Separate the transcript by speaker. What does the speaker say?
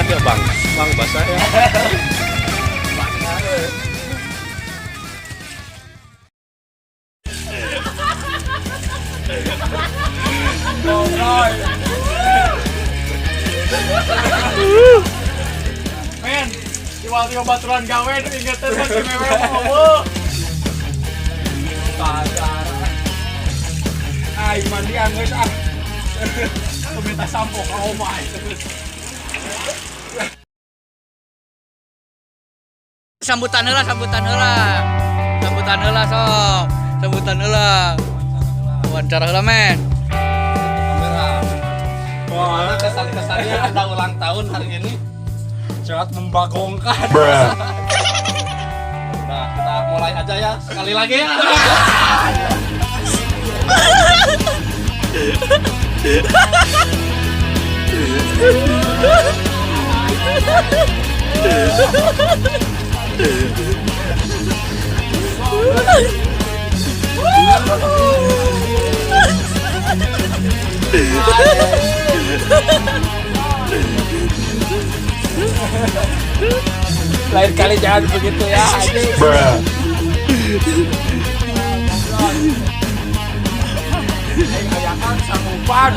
Speaker 1: Basah ya, Bang. Bang, basah ya.
Speaker 2: Men, tiba-tiba baturan gawe nu ingetan mah si mewe mau. Pacar. Ay, mandi geus ah. Minta sampo ka omah
Speaker 3: Sambutan heula, sambutan heula. Sambutan heula sok. Sambutan heula. Wawancara heula, men.
Speaker 1: Kamera. Wah, kesan-kesannya ada ulang tahun hari ini sangat membagongkan. Nah, kita mulai aja ya. Sekali lagi ya.
Speaker 2: Lain kali jangan begitu ya. Aing ayakan sanggupan.